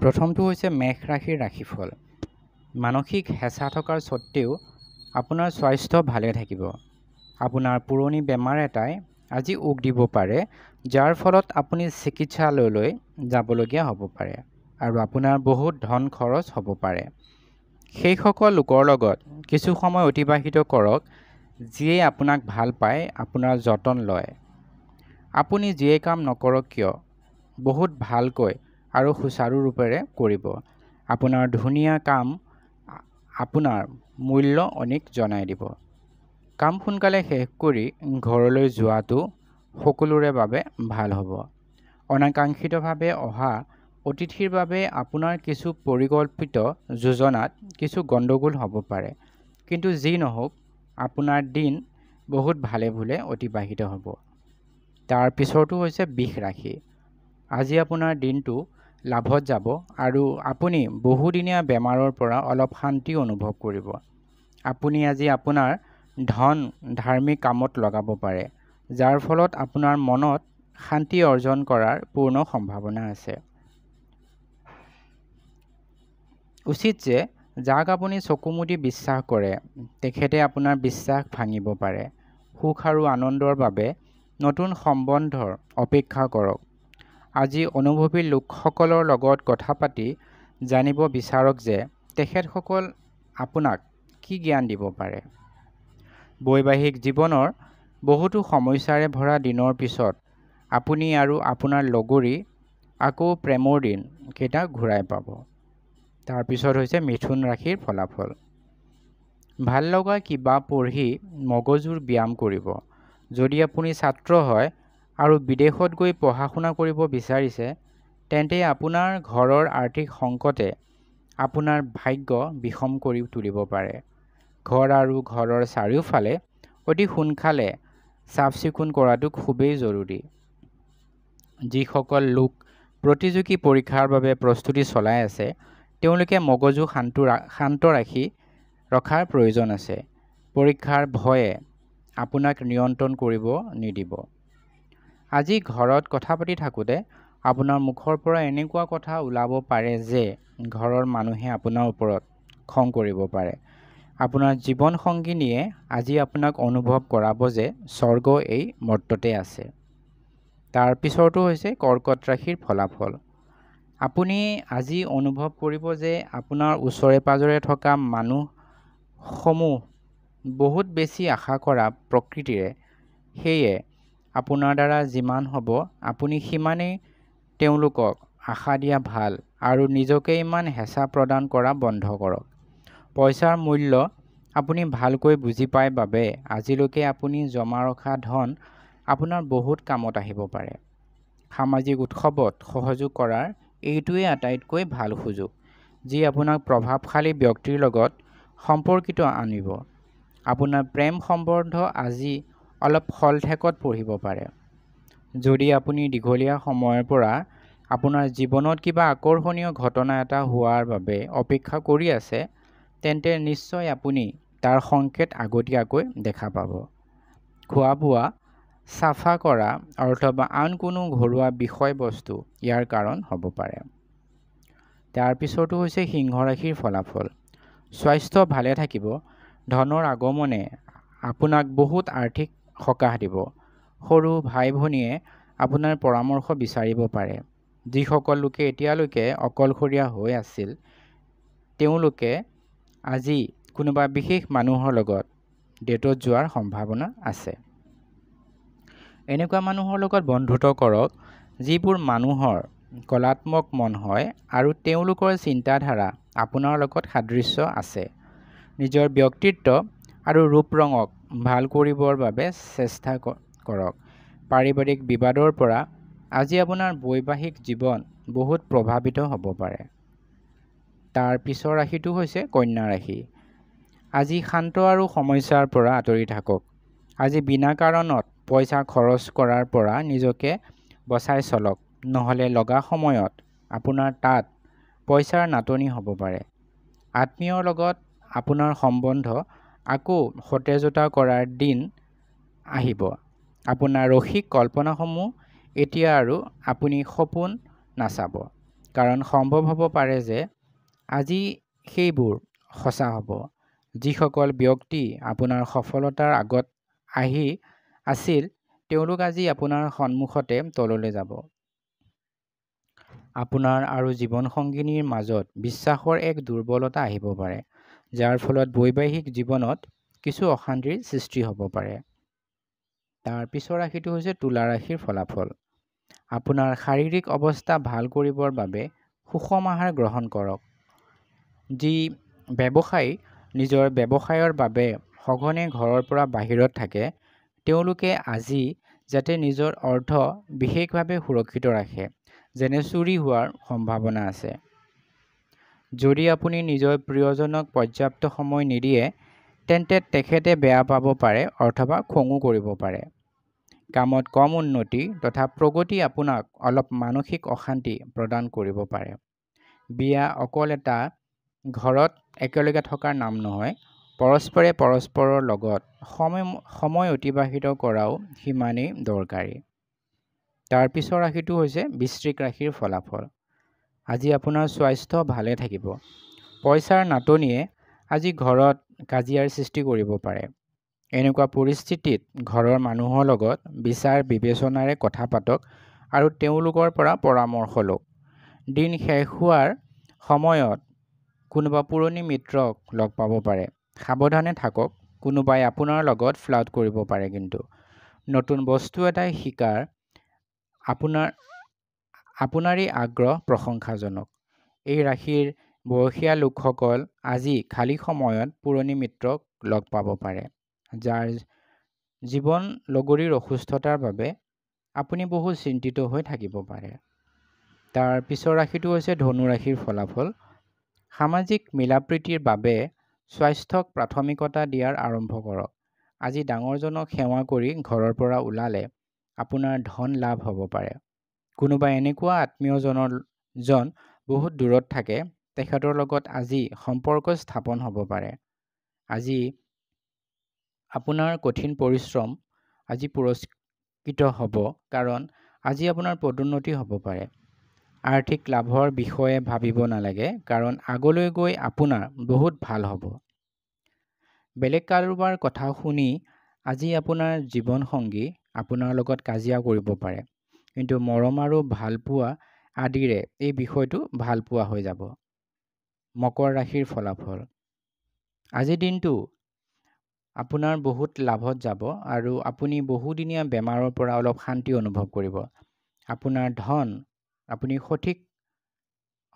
প্ৰথমটো হৈছে মেষ ৰাশিৰ ৰাশিফল। মানসিক হেঁচা থকাৰ স্বত্বেও আপোনাৰ স্বাস্থ্য ভালে থাকিব। আপোনাৰ পুৰণি বেমাৰ এটাই আজি উক দিব পাৰে, যাৰ ফলত আপুনি চিকিৎসালয়লৈ যাবলগীয়া হ'ব পাৰে আৰু আপোনাৰ বহুত ধন খৰচ হ'ব পাৰে। সেইসকল লোকৰ লগত কিছু সময় অতিবাহিত কৰক যিয়ে আপোনাক ভাল পায়, আপোনাৰ যতন লয়। আপুনি যিয়ে কাম নকৰক কিয় বহুত ভালকৈ আৰু সুচাৰুৰূপেৰে কৰিব। আপোনাৰ ধুনীয়া কাম আপোনাৰ মূল্য অনেক জনাই দিব। কাম সোনকালে শেষ কৰি ঘৰলৈ যোৱাটো সকলোৰে বাবে ভাল হ'ব। অনাকাংক্ষিতভাৱে অহা অতিথিৰ বাবে আপোনাৰ কিছু পৰিকল্পিত যোজনাত কিছু গণ্ডগোল হ'ব পাৰে, কিন্তু যি নহওক আপোনাৰ দিন বহুত ভালে ভুলে অতিবাহিত হ'ব। তাৰ পিছৰটো হৈছে বৃষ ৰাশি। আজি আপোনাৰ দিনটো লাভত যাব আৰু আপুনি বহুদিনীয়া বেমাৰৰ পৰা অলপ শান্তি অনুভৱ কৰিব। আপুনি আজি আপোনাৰ ধন ধাৰ্মিক কামত লগাব পাৰে, যাৰ ফলত আপোনাৰ মনত শান্তি অৰ্জন কৰাৰ পূৰ্ণ সম্ভাৱনা আছে। উচিত যে যাক আপুনি চকুমুদি বিশ্বাস কৰে তেখেতে আপোনাৰ বিশ্বাস ভাঙিব পাৰে। সুখ আৰু আনন্দৰ বাবে নতুন সম্বন্ধৰ অপেক্ষা কৰক। আজি অনুভৱী লোকসকলৰ লগত কথা পাতি জানিব বিচাৰক যে তেখেতসকল আপোনাক কি জ্ঞান দিব পাৰে। বৈবাহিক জীৱনৰ বহুতো সমস্যাৰে ভৰা দিনৰ পিছত আপুনি আৰু আপোনাৰ লগৰী আকৌ প্ৰেমৰ দিন কেইটা ঘূৰাই পাব। তাৰপিছত হৈছে মিথুন ৰাশিৰ ফলাফল। ভাল লগা কিবা পঢ়ি মগজুৰ ব্যায়াম কৰিব। যদি আপুনি ছাত্ৰ হয় আৰু বিদেশত গৈ পঢ়া শুনা কৰিব বিচাৰিছে, তেন্তে আপোনাৰ ঘৰৰ আৰ্থিক সংকটে আপোনাৰ ভাগ্য বিষম কৰি তুলিব পাৰে। ঘৰ আৰু ঘৰৰ চাৰিওফালে অতি সোনকালে চাফ চিকুণ কৰাটো খুবেই জৰুৰী। যিসকল লোক প্ৰতিযোগী পৰীক্ষাৰ বাবে প্ৰস্তুতি চলাই আছে, তেওঁলোকে মগজু শান্ত ৰাখি ৰখাৰ প্ৰয়োজন আছে। পৰীক্ষাৰ ভয়ে আপোনাক নিয়ন্ত্ৰণ কৰিব নিদিব। আজি ঘৰত কথা পাতি থাকোঁতে আপোনাৰ মুখৰ পৰা এনেকুৱা কথা ওলাব পাৰে যে ঘৰৰ মানুহে আপোনাৰ ওপৰত খং কৰিব পাৰে। আপোনাৰ জীৱন সংগিনীয়ে আজি আপোনাক অনুভৱ কৰাব যে স্বৰ্গ এই মৰ্ততে আছে। তাৰ পিছৰটো হৈছে কৰ্কট ৰাশিৰ ফলাফল। আপুনি আজি অনুভৱ কৰিব যে আপোনাৰ ওচৰে পাজৰে থকা মানুহসমূহ বহুত বেছি আশা কৰা প্ৰকৃতিৰে, সেয়ে আপোনাৰ দ্বাৰা যিমান হ'ব আপুনি সিমানেই তেওঁলোকক আশা দিয়া ভাল আৰু নিজকে ইমান হেঁচা প্ৰদান কৰা বন্ধ কৰক। পইচাৰ মূল্য আপুনি ভালকৈ বুজি পায় বাবে আজিলৈকে আপুনি জমা ৰখা ধন আপোনাৰ বহুত কামত আহিব পাৰে। সামাজিক উৎসৱত সহযোগ কৰাৰ এইটোৱেই আটাইতকৈ ভাল সুযোগ, যি আপোনাক প্ৰভাৱশালী ব্যক্তিৰ লগত সম্পৰ্কিত আনিব। আপোনাৰ প্ৰেম সম্বন্ধ আজি অলপ শলঠেকত পৰিব পাৰে। যদি আপুনি দীঘলীয়া সময়ৰ পৰা আপোনাৰ জীৱনত কিবা আকৰ্ষণীয় ঘটনা এটা হোৱাৰ বাবে অপেক্ষা কৰি আছে, তেন্তে নিশ্চয় আপুনি তাৰ সংকেত আগতীয়াকৈ দেখা পাব। খোৱা বোৱা চাফা কৰা অথবা আন কোনো ঘৰুৱা বিষয়বস্তু ইয়াৰ কাৰণ হ'ব পাৰে। তাৰ পিছৰটো হৈছে সিংহ ৰাশিৰ ফলাফল। স্বাস্থ্য ভালে থাকিব। ধনৰ আগমনে আপোনাক বহুত আৰ্থিক সকাহ দিব। সৰু ভাই ভনীয়ে আপোনাৰ পৰামৰ্শ বিচাৰিব পাৰে। যিসকল লোকে এতিয়ালৈকে অকলশৰীয়া হৈ আছিল, তেওঁলোকে আজি কোনোবা বিশেষ মানুহৰ লগত ডেটত যোৱাৰ সম্ভাৱনা আছে। এনেকুৱা মানুহৰ লগত বন্ধুত্ব কৰক যিবোৰ মানুহৰ কলাত্মক মন হয় আৰু তেওঁলোকৰ চিন্তাধাৰা আপোনাৰ লগত সাদৃশ্য আছে। নিজৰ ব্যক্তিত্ব আৰু ৰূপ ৰঙক ভাল কৰিবৰ বাবে চেষ্টা কৰক। পাৰিবাৰিক বিবাদৰ পৰা আজি আপোনাৰ বৈবাহিক জীৱন বহুত প্ৰভাৱিত হ'ব পাৰে। তাৰ পিছৰ ৰাশিটো হৈছে কন্যা ৰাশি। আজি শান্ত আৰু সমস্যাৰ পৰা আঁতৰি থাকক। আজি বিনা কাৰণত পইচা খৰচ কৰাৰ পৰা নিজকে বচাই চলক, নহ'লে লগা সময়ত আপোনাৰ তাত পইচাৰ নাটনি হ'ব পাৰে। আত্মীয়ৰ লগত আপোনাৰ সম্বন্ধ আকৌ সতেজতা কৰাৰ দিন আহিব। আপোনাৰ ৰসিক কল্পনাসমূহ এতিয়া আৰু আপুনি সপোন নাচাব। কাৰণ সম্ভৱ হ'ব পাৰে যে আজি সেইবোৰ সঁচা হ'ব। যিসকল ব্যক্তি আপোনাৰ সফলতাৰ আগত আহি আছিল তেওঁলোক আজি আপোনাৰ সন্মুখতে তললৈ যাব। আপোনাৰ আৰু জীৱনসংগিনীৰ মাজত বিশ্বাসৰ এক দুৰ্বলতা আহিব পাৰে, যাৰ ফলত বৈবাহিক জীৱনত কিছু অশান্তিৰ সৃষ্টি হ'ব পাৰে। তাৰ পিছৰ ৰাশিটো হৈছে তুলা ৰাশিৰ ফলাফল। আপোনাৰ শাৰীৰিক অৱস্থা ভাল কৰিবৰ বাবে সুষম আহাৰ গ্ৰহণ কৰক। যি ব্যৱসায়ী নিজৰ ব্যৱসায়ৰ বাবে সঘনে ঘৰৰ পৰা বাহিৰত থাকে তেওঁলোকে আজি যাতে নিজৰ অৰ্থ বিশেষভাৱে সুৰক্ষিত ৰাখে, যেনে চুৰি হোৱাৰ সম্ভাৱনা আছে। যদি আপুনি নিজৰ প্ৰিয়জনক পৰ্যাপ্ত সময় নিদিয়ে তেন্তে তেখেতে বেয়া পাব পাৰে অথবা খঙো কৰিব পাৰে। কামত কম উন্নতি তথা প্ৰগতি আপোনাক অলপ মানসিক অশান্তি প্ৰদান কৰিব পাৰে। বিয়া অকল এটা ঘৰত একেলগে থকাৰ নাম নহয়, পৰস্পৰে পৰস্পৰৰ লগত সময় অতিবাহিত কৰাও সিমানেই দৰকাৰী। তাৰ পিছৰ ৰাশিটো হৈছে বৃশ্চিক ৰাশিৰ ফলাফল। আজি আপোনাৰ স্বাস্থ্য ভালে থাকিব। পইচাৰ নাটনিয়ে আজি ঘৰত কাজিয়াৰ সৃষ্টি কৰিব পাৰে। এনেকুৱা পৰিস্থিতিত ঘৰৰ মানুহৰ লগত বিচাৰ বিবেচনাৰে কথা পাতক আৰু তেওঁলোকৰ পৰা পৰামৰ্শ লওক। দিন শেষ হোৱাৰ সময়ত কোনোবা পুৰণি মিত্ৰক লগ পাব পাৰে। সাৱধানে থাকক, কোনোবাই আপোনাৰ লগত ফ্লাৰ্ট কৰিব পাৰে। কিন্তু নতুন বস্তু এটা শিকাৰ আপোনাৰ এই আগ্ৰহ প্ৰশংসাজনক। এই ৰাশিৰ বয়সীয়া লোকসকল আজি খালী সময়ত পুৰণি মিত্ৰক লগ পাব পাৰে, যাৰ জীৱন লগৰীৰ অসুস্থতাৰ বাবে আপুনি বহু চিন্তিত হৈ থাকিব পাৰে। তাৰ পিছৰ ৰাশিটো হৈছে ধনু ৰাশিৰ ফলাফল। সামাজিক মিলাপ্ৰীতিৰ বাবে স্বাস্থ্যক প্ৰাথমিকতা দিয়াৰ আৰম্ভ কৰক। আজি ডাঙৰজনক সেৱা কৰি ঘৰৰ পৰা ওলালে আপোনাৰ ধন লাভ হ'ব পাৰে। কোনোবা এনেকুৱা আত্মীয়জন বহুত দূৰত থাকে, তেখেতৰ লগত আজি সম্পৰ্ক স্থাপন হ'ব পাৰে। আজি আপোনাৰ কঠিন পৰিশ্ৰম আজি পুৰস্কৃত হ'ব, কাৰণ আজি আপোনাৰ পদোন্নতি হ'ব পাৰে। আৰ্থিক লাভৰ বিষয়ে ভাবিব নালাগে, কাৰণ আগলৈ গৈ আপোনাৰ বহুত ভাল হ'ব। বেলেগ কাৰোবাৰ কথা শুনি আজি আপোনাৰ জীৱনসংগী আপোনাৰ লগত কাজিয়া কৰিব পাৰে, কিন্তু মৰম আৰু ভালপোৱা আদিৰে এই বিষয়টো ভালপোৱা হৈ যাব। মকৰ ৰাশিৰ ফলাফল। আজিৰ দিনটো আপোনাৰ বহুত লাভত যাব আৰু আপুনি বহুদিনীয়া বেমাৰৰ পৰা অলপ শান্তি অনুভৱ কৰিব। আপোনাৰ ধন আপুনি সঠিক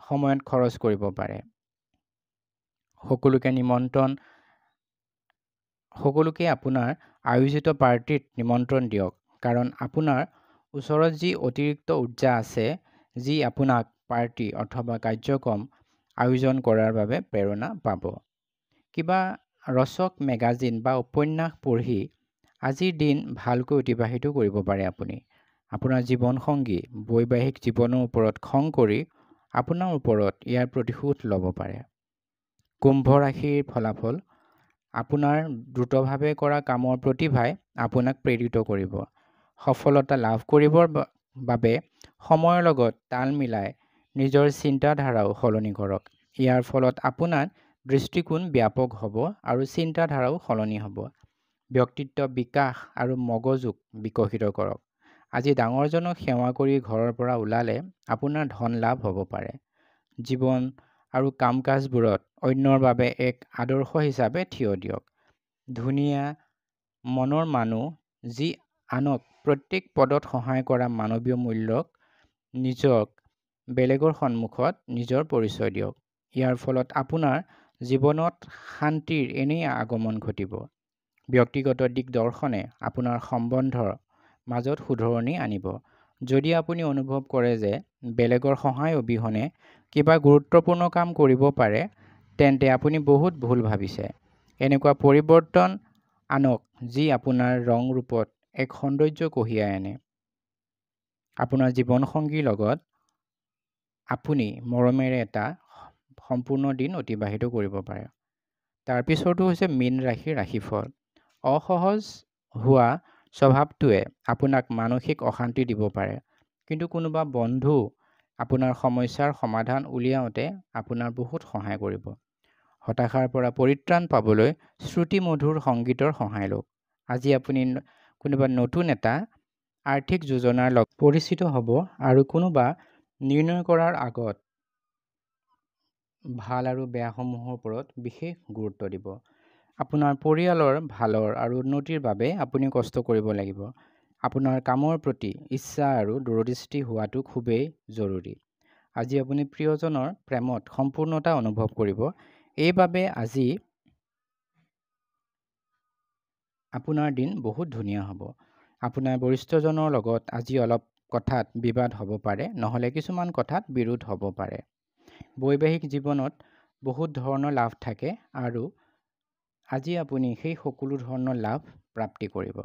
সময়ত খৰচ কৰিব পাৰে। সকলোকে আপোনাৰ আয়োজিত পাৰ্টিত নিমন্ত্ৰণ দিয়ক, কাৰণ আপোনাৰ ওচৰত যি অতিৰিক্ত উৰ্জা আছে যি আপোনাক পাৰ্টি অথবা কাৰ্যক্ৰম আয়োজন কৰাৰ বাবে প্ৰেৰণা পাব। কিবা ৰচক মেগাজিন বা উপন্যাস পঢ়ি আজিৰ দিন ভালকৈ অতিবাহিত কৰিব পাৰে আপুনি। আপোনাৰ জীৱনসংগী বৈবাহিক জীৱনৰ ওপৰত খং কৰি আপোনাৰ ওপৰত ইয়াৰ প্ৰতিশোধ ল'ব পাৰে। কুম্ভ ৰাশিৰ ফলাফল। আপোনাৰ দ্ৰুতভাৱে কৰা কামৰ প্ৰতিভাই আপোনাক প্ৰেৰিত কৰিব। সফলতা লাভ কৰিবৰ বাবে সময়ৰ লগত তাল মিলাই নিজৰ চিন্তাধাৰাও সলনি কৰক। ইয়াৰ ফলত আপোনাৰ দৃষ্টিকোণ ব্যাপক হ'ব আৰু চিন্তাধাৰাও সলনি হ'ব। ব্যক্তিত্ব বিকাশ আৰু মগজুক বিকশিত কৰক। আজি ডাঙৰজনক সেৱা কৰি ঘৰৰ পৰা ওলালে আপোনাৰ ধন লাভ হ'ব পাৰে। জীৱন আৰু কাম কাজবোৰত অন্যৰ বাবে এক আদৰ্শ হিচাপে থিয় দিয়ক। ধুনীয়া মনৰ মানুহ যি আনক প্ৰত্যেক পদত সহায় কৰা মানৱীয় মূল্যক নিজক বেলেগৰ সন্মুখত নিজৰ পৰিচয় দিয়ক। ইয়াৰ ফলত আপোনাৰ জীৱনত শান্তিৰ এনেই আগমন ঘটিব। ব্যক্তিগত দিক দৰ্শনে আপোনাৰ সম্বন্ধৰ মাজত শুধৰণি আনিব। যদি আপুনি অনুভৱ কৰে যে বেলেগৰ সহায় অবিহনে কিবা গুৰুত্বপূৰ্ণ কাম কৰিব পাৰে, তেন্তে আপুনি বহুত ভুল ভাবিছে। এনেকুৱা পৰিৱৰ্তন আনক যি আপোনাৰ ৰং ৰূপত এক সৌন্দৰ্য কঢ়িয়াই আনে। আপোনাৰ জীৱনসংগীৰ লগত আপুনি মৰমেৰে এটা সম্পূৰ্ণ দিন অতিবাহিত কৰিব পাৰে। তাৰ পিছৰটো হৈছে মীন ৰাশিৰ ৰাশিফল। অসহজ হোৱা স্বভাৱটোৱে আপোনাক মানসিক অশান্তি দিব পাৰে, কিন্তু কোনোবা বন্ধু আপোনাৰ সমস্যাৰ সমাধান উলিয়াওঁতে আপোনাৰ বহুত সহায় কৰিব। হতাশাৰ পৰা পৰিত্ৰাণ পাবলৈ শ্ৰুতিমধুৰ সংগীতৰ সহায় লওক। আজি আপুনি কোনোবা নতুন এটা আৰ্থিক যোজনাৰ লগত পৰিচিত হ'ব আৰু কোনোবা নিৰ্ণয় কৰাৰ আগত ভাল আৰু বেয়াসমূহৰ ওপৰত বিশেষ গুৰুত্ব দিব। আপোনাৰ পৰিয়ালৰ ভালৰ আৰু উন্নতিৰ বাবে আপুনি কষ্ট কৰিব লাগিব। আপোনাৰ কামৰ প্ৰতি ইচ্ছা আৰু দূৰদৃষ্টি হোৱাটো খুবেই জৰুৰী। আজি আপুনি প্ৰিয়জনৰ প্ৰেমত সম্পূৰ্ণতা অনুভৱ কৰিব। এইবাবে আজি আপোনাৰ দিন বহুত ধুনীয়া হ'ব। আপোনাৰ বৰিষ্ঠজনৰ লগত আজি অলপ কথাত বিবাদ হ'ব পাৰে, নহ'লে কিছুমান কথাত বিৰোধ হ'ব পাৰে। বৈবাহিক জীৱনত বহুত ধৰণৰ লাভ থাকে আৰু আজি আপুনি সেই সকলো ধৰণৰ লাভ প্ৰাপ্তি কৰিব।